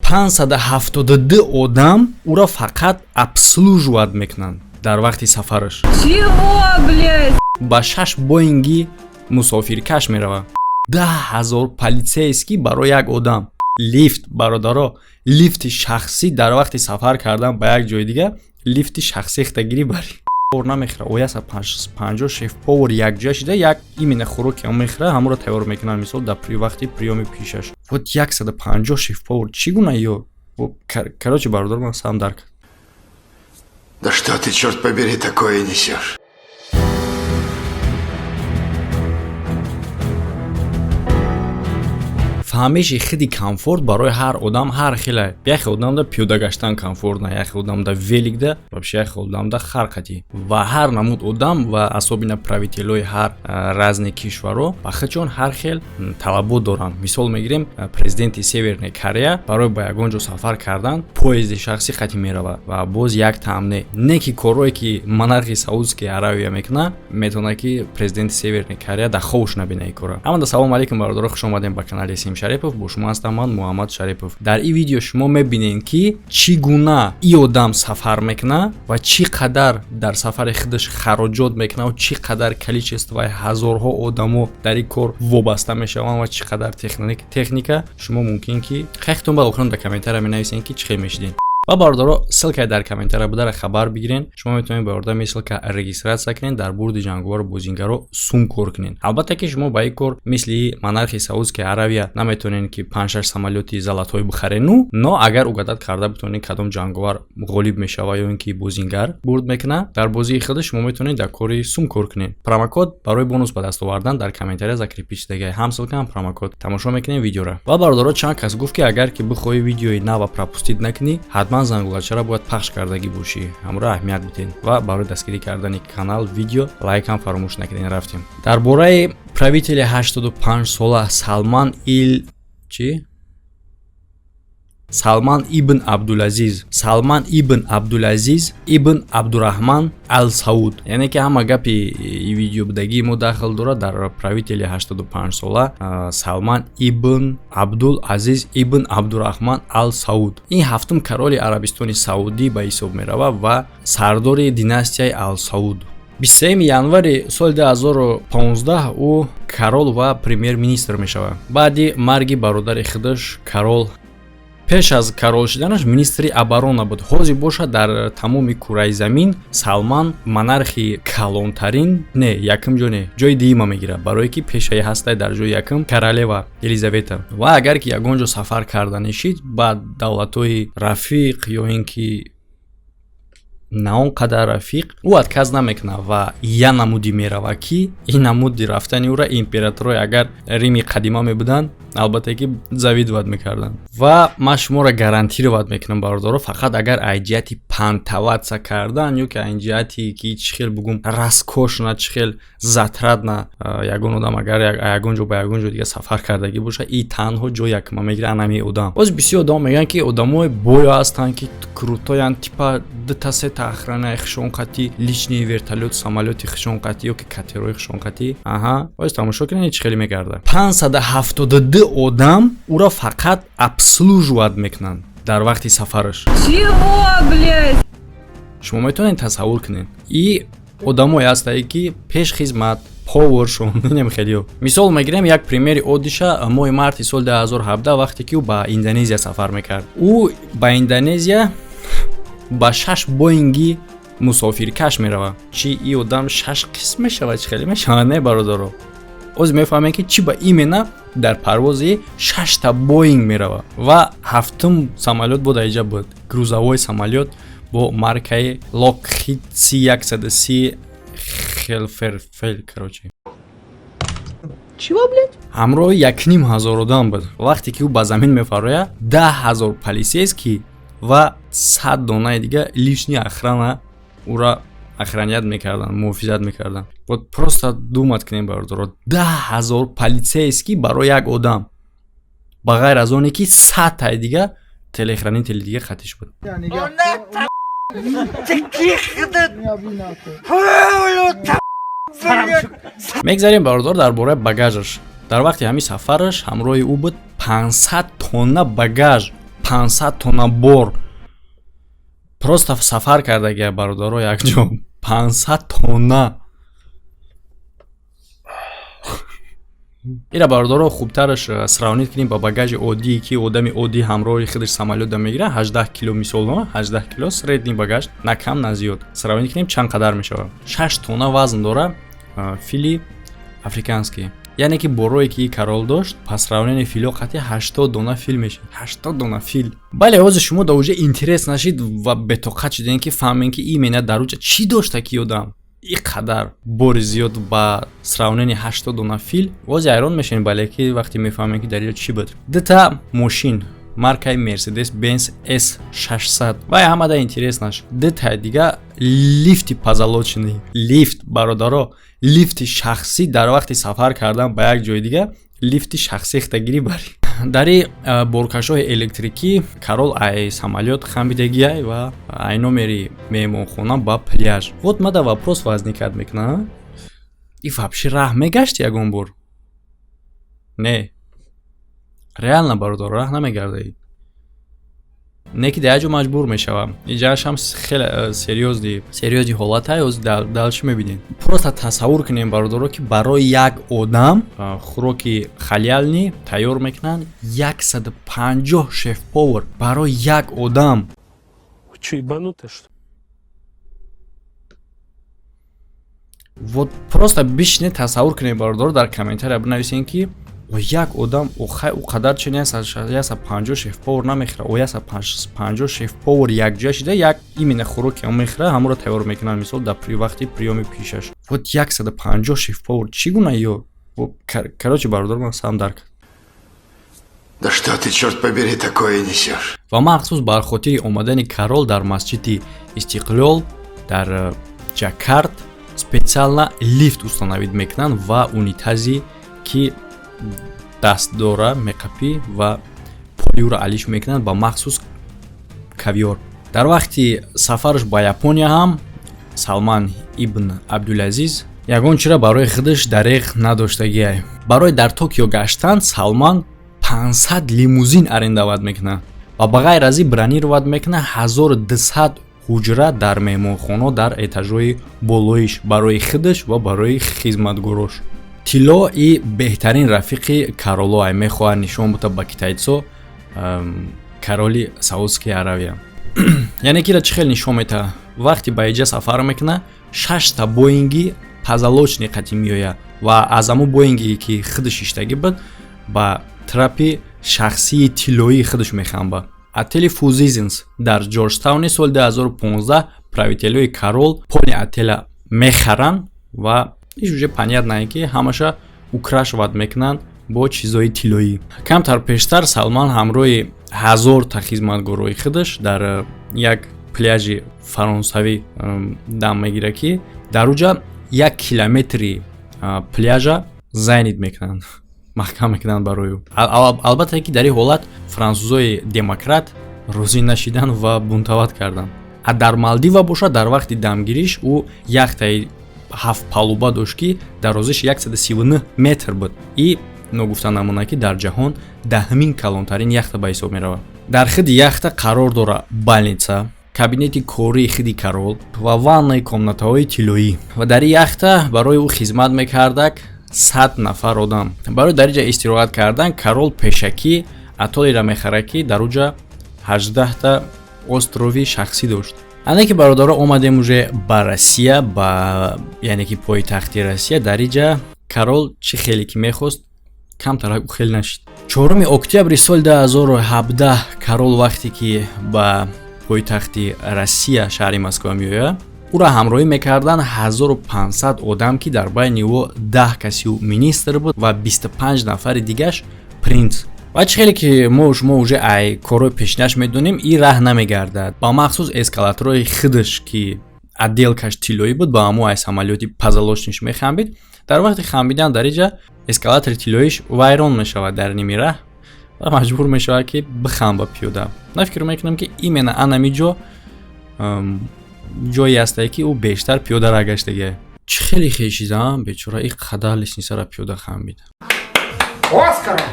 572 одам ӯро фақат обслуживать мекунанд дар вақти сафараш. Чего, блядь? Ба шаш Боинги мусофиркаш меравад. 10 000 полицейский барои як одам. Лифт, бародаро, лифти шахсӣ. Дар вақти сафар кардан ба як ҷои дига лифти шахсӣ хитагирӣ барӣ намехӯра. Ояса 50 шеф-повар якҷоя шида як именно хӯроки мехӯра, ҳамонро тайёр мекунанд. Мисол, дар вақти приёми пишаш вот 150 шеф-повар чӣ гуна ё? Короче, бародар, ман сам дарк. Да что ты, черт побери, такое несешь? Фаҳмиши хиди комфорт барои ҳар одам ҳар хеле. Яхе одамда пиёда гаштан комфорт на, яхе одамда великда вообще, яхе одамда харқати. Ва ҳар намуд одам ва особенно правителои ҳар разные кишварҳо ба худшон ҳар хел талабот доранд. Мисол мегирем, президенти Северной Корея барои ба ягон ҷо сафар кардан поезди шахсӣ қати меравад. Ва боз як таам не ки корҳое ки монархи Саудская Аравия мекунад, метавонад ки президенти Северной Корея дар хобш набина ин кора. Ҳамада салому алейкум, бародаро, хуш омадем ба канали Сим Шарипов. Бо шумо ҳастам ман, Муҳаммад Шарипов. Дар ин видео шумо мебинед, ки чӣ гуна ин одам сафар мекунад ва чӣ қадар дар сафари худаш хароҷот мекунад ва чӣ қадар количествои ҳазорҳо одамо дар ин кор вобаста мешаванд ва чӣ қадар техника. Шумо мумкин ки хехтон ба охирон дар комментария менависед, ки чӣ хел мешидем. Ва бародаро, ссылкаи дар комментария будара хабар бигирен. Шумо метавонед ба ёрдами ссылка регистрация кунед, дар бурди ҷанговару бозингаро сум кор кунед. Албатта ки шумо ба ин кор мисли монархи Саудская Аравия наметавонед, ки панҷ-шаш самолёти золотой бихарену, но агар угадать карда битавонед, кадом ҷанговар ғолиб мешава ё ин ки бозингар бурд мекунад дар бозии худ, шумо метавонед дар кори сум кор кунед. Промокод барои бонус ба даст овардан дар комментария закрепить шудагай, ҳам ссылка, ҳам промокод. Тамошо мекунем видеора. Ва бародаро, чанд кас гуфт, ки агар ки бихоҳӣ видеои нава пропустить накунӣ, ҳатман зангулачаро бояд пахш кардагӣ бошӣ. Ҳамро аҳамият бидиҳед ва барои дастгирӣ кардани канал видео лайкам фаромӯш накунед. Рафтем. Дар бораи правители 85 сола Салман ил чӣ, Салман ибн Абдулазиз, Салман ибн Абдулазиз ибн Абдураҳман ал Сауд. Яъне ки ҳама гапи видео будагии мо дахл дорад дар правители 85 сола Салман ибн Абдул Азиз ибн Абдураҳман ал Сауд. Ин ҳафтум короли Арабистони Саудӣ ба ҳисоб меравад ва сардори династияи Ал Сауд. 23 январи соли 2015 ӯ король ва премьер-министр мешавад баъди марги бародари худаш король. Пеш аз король шуданаш министри оборона буд. Ҳозир бошад, дар тамоми кураи замин Салман монархи калонтарин не, якум ҷо не, ҷои дуюма мегирад, барое ки пешаи ҳастай дар ҷои якум королева Елизавета. Ва агар ки ягон ҷо сафар карда нешид ба давлатҳои рафиқ ё ин ки на он қадар рафиқ, ӯ отказ намекунад ва я намуди меравад, ки ин намуди рафтани ӯра императорҳои агар Рими қадима мебуданд, албатта ки завидовать мекарданд. Ва ман шуморо гарантировать мекунам, бародаро, фақат агар аз ҷиҳати понтоваться кардан ё ки аз ҷиҳати ки чӣ хел бугум, роскошно, чӣ хел затратно ягон одам агар ягон ҷо ба ягон ҷо дига сафар кардагӣ боша, и танҳо ҷои якума мегира анами одам. Боз бисёр одам мегӯянд, ки одамои боё ҳастанд, ки крутоянд, типа дута сета охранаи хишонқатӣ, личный вертолёт, самолёти хишонқатӣ ё ки катерои хишонқатӣ. Аҳа, боз тамошо кунед, чӣ хеле мегардад. 572 одам ӯро фақат обслуживать мекунанд дар вақти сафараш. Чего, блядь? Шумо метавонед тасаввур кунед, и одамое ҳастае, ки пеш хизмат поваршон инем хелиё. Мисол мегирем, як примери оддиша: моҳи марти соли 2017, вақте ки ӯ ба Индонезия сафар мекард, ӯ ба Индонезия ба шаш Боинги мусофиркаш меравад. Чи и одам шаш қисм мешавад, чӣ хеле мешавад? Не, бародаро, оз мефаҳмем, ки чӣ ба именно дар парвози шашта Боинг меравад. Ва ҳафтум самолёт бо даиҷа буд, грузовой самолёт бо маркаи Lockheed C-130 хелферфел, короче. Чего, блядь? Ҳамроҳи 1500 одам буд. Вақте ки ӯ ба замин мефарояд, 10 000 полицейский ва 100 донаи дига личный охрана ӯра охранять мекарданд, муҳофизат мекарданд. Вот просто думать кунем, бародаро, 10 000 полицейский барои як одам, ба ғайр аз оне ки 100 таи дига телохранители дига хатиш буд. Мегзарем, бародар, дар бораи багажаш. Дар вақти ҳамин сафараш ҳамроҳи ӯ буд 500 тонна багаж. 500 тонна бор просто сафар кардагия, бародаро, якҷо 500 тонна. Ира, бародаро, хубтараш сравнить кунем ба багажи оддие, ки одами оддӣ ҳамроҳи худаш самолётда мегирад, 18 кило, мисол, 18 кило средний багаж, на кам, на зиёд. Сравнить кунем, чанд қадар мешавад? 6 тонна вазн дора фили африканский, яъне ки борое ки король дошт, по сравнению фило қати 80 дона фил мешид, 80 дона фил. Бале, ҳозир шумо да уже интерес нашид ва бетоқат шудем, ки фаҳмем, ки именно дар уҷа чӣ дошта, ки одам и қадар бори зиёд ба сравнении 80 дона фил. Боз ҳайрон мешавем, бале, ки вақте мефаҳмем, ки дар ҷо чӣ буд. Дута мошин маркаи Мерседес Бенз С 600 вай ҳамада интерес наш. Дута дига лифти позолоченный, лифт, бародаро, лифти шахсӣ. Дар вақти сафар кардан ба як ҷои дига лифти шахсӣ хтагирӣ барӣ. Дари боркашҳои электрикӣ король ай самолёт хамидагиай ва ай номери меҳмонхона ба пляж. Вот мада вопрос возникать мекунад: и вообще раҳ мегашт ягон бор? Не, реально, бародар, раҳ намегардаӣ, не ки дар як ҷо маҷбур мешавам. Иҷаашам хеле серьёзный ҳолатай. Ҳозир дальше мебинем. Просто тасаввур кунем, бародаро, ки барои як одам хӯроки халяльный тайёр мекунанд 150 шеф-повар барои як одам. Чё, ебанутый, что? Вот просто бишне, тасаввур кунем, бародаро, дар комментария бинависем, ки як одам охай ӯ қадар чен 150 шеф-повар намехӯра. О 150 шеф-повар якҷоя шида як именно хӯроки мехӯра, ҳамонро тайёр мекунанд, мисол, дар вақти приёми пишаш. Вот 150 шеф-повар чӣ гуна ё? Короче, бародар, ман сам дарк. Да что ты, черт побери, такое несешь? Ва махсус бар хотири омадани король дар масҷиди Истиқлол дар Ҷакарт специально лифт установить мекунанд ва унитази, ки дастдора меқапӣ ва полиуро алиш мекунанд ба махсус кавиёр. Дар вақти сафараш ба Япония ҳам Салман ибн Абдулазиз ягон чиро барои худаш дареғ надоштагиай. Барои дар Токио гаштан Салман 500 лимузин арендовать мекунад ва ба ғайр аз ин бронировать мекунад 1200 ҳуҷра дар меҳмонхона дар этажҳои болоиш барои худаш ва барои хизматгорош. Тилло и беҳтарин рафиқи королоай, мехоҳад нишон бута ба китайцо короли Саудская Аравия. Яъне кира чӣ хел нишон метаҳад? Вақте ба иҷа сафар мекунад, шашта Боинги позолоченный қатӣ меояд ва аз ҳамун Боинге, ки худаш иштагӣ буд, ба трапи шахсии тиллоии худаш мехамба. Отели Four Seasons дар Ҷорҷтауни соли 2015 правителҳои король поли отеля мехаранд ва иш уже понятно, ки ҳамаша украшивать мекунанд бо чизои тиллоӣ. Камтар пештар Салман ҳамроҳи 1000-та хизматгорои худаш дар як пляжи фаронсавӣ дам мегирад, ки дар уҷа 1 километри пляжа занять мекунанд, маҳкам мекунанд барои ӯ. Албатта, ки дар ин ҳолат франсузои демократ розӣ нашиданд ва бунтовать карданд. А дар Малдива бошад, дар вақти дамгириш ӯ яхтаи ҳафт палуба дошт, ки дарозиш 139 метр буд, и ногуфта намонад, ки дар ҷаҳон даҳмин калонтарин яхта ба ҳисоб меравад. Дар худи яхта қарор дорад больница, кабинети кории худи король ва ваннаи комнатаҳои тиллоӣ. Ва дар ин яхта барои ӯ хизмат мекардак 100 нафар одам. Барои дар инҷа истироҳат кардан король пешакӣ атолеро мехарад, ки дар уҷа 18та острови шахсӣ дошт. Ане ки, бародаро, омадем уже ба Россия, ба яъне ки пойтахти Россия. Дар инҷа король чӣ хеле ки мехост, камтарак ӯ хел нашид. 4 октябри соли 2017 король вақте ки ба пойтахти Россия, шаҳри Москва меояд, ӯро ҳамроҳӣ мекарданд 1500 одам, ки дар байни ӯ 10 каси министр буд ва 25 нафари дигаш принц. Ва чӣ хеле ки мо шумо уже ай корҳои пешинаш медонем, ин раҳ намегардад. Ба махсус эскалаторҳои худаш, ки отделкаш тиллоӣ буд, ба ҳамо ай самолёти позолоченныйш мехамбид. Дар вақти хамбидан дар инҷа эскалатори тиллоиш вайрон мешавад дар ними раҳ ва маҷбур мешавад, ки бихамба пиёда. На, фикр мекунам, ки именно анами ҷо ҷое ҳастае, ки ӯ бештар пиёда раҳ гаштагиа. Чӣ хеле хешидаам, бечора, ин қадар лестницара пиёда хамбид. Оскара!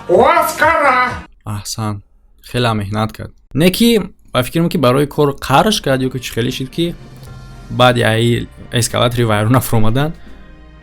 Оскара! Аҳсан. Хеле меҳнат кард. Не ки ба фикрам, ки барои кор қарш кард ё ки чӣ хеле шид, ки баъди аи эскалатори вайрона фуромадан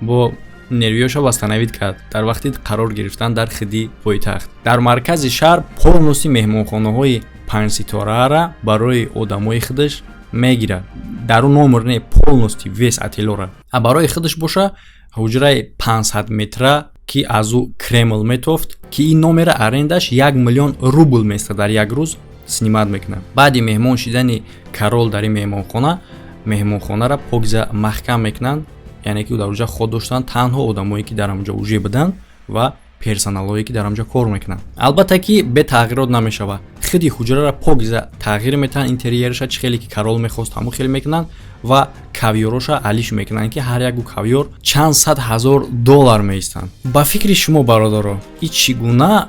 бо нервиёша восстановить кард. Дар вақти қарор гирифтан дар хиди пойтахт, дар маркази шаҳр, полностью меҳмонхонаҳои панҷситораара барои одамои худаш мегирад. Дар он номер не, полностью весь отелора. А барои худаш боша, ҳуҷраи 500 метра, ки аз ӯ Кремл метофт, ки ин номера арендаш 1 миллион рубл места, дар як рӯз снимать мекунад. Баъди меҳмон шидани король дар ин меҳмонхона, меҳмонхонаро покиза маҳкам мекунанд, яъне ки дар оҷа ход доштанд танҳо одамое, ки дар ҳамҷо уже буданд, ва персоналое, ки дар ҳамҷо кор мекунанд. Албатта ки бетағйирот намешавад. Худи ҳуҷраро покиза тағйир метаҳанд, интерьераша чӣ хеле ки король мехост, ҳамон хеле мекунанд ва кавиёроша алиш мекунанд, ки ҳар яку кавиёр чанд сад ҳазор доллар меистанд. Ба фикри шумо, бародаро, ин чӣ гуна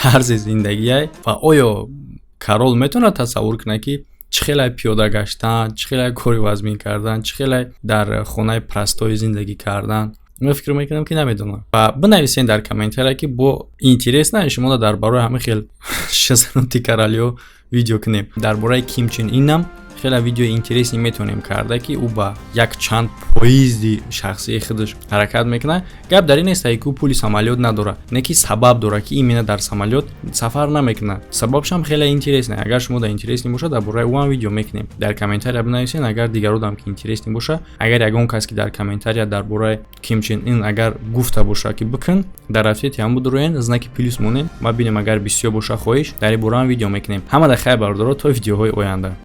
тарзи зиндагие ва оё король метавонад тасаввур кунад, ки чӣ хеле пиёда гаштан, чӣ хеле кори вазмин кардан, чӣ хеле дар хонаи простой зиндагӣ кардан? Ман фикр мекунам, ки намедонам. Ва бинависен дар комментария, ки бо интересно шумо дар бораи ҳамин хел шизанути королиё видео кунем. Дар бораи Ким Чен Инам хеле видеои интересный метавонем карда, ки ӯ ба як чанд поезди шахсии худаш ҳаракат мекунад. Гап дар ин нест, ки ӯ пули самолёт надорад, не ки сабаб дорад, ки именно дар самолёт сафар намекунад. Сабабшам хеле интересный. Агар шумо дар интересный бошад, дар бораи ӯ ҳам видео мекунем. Дар комментария бинависен, агар дигародам ки интересный боша. Агар ягон кас ки дар комментария дар бораи Ким Чен Ин агар гуфта боша, ки бикун, дар ответи ҳам будуроен, знаки плюс монем, ма бинем. Агар бисёр боша хоҳиш, дар ин бора ҳам видео мекунем. Ҳамада хайр, бародаро, то видеоҳои оянда.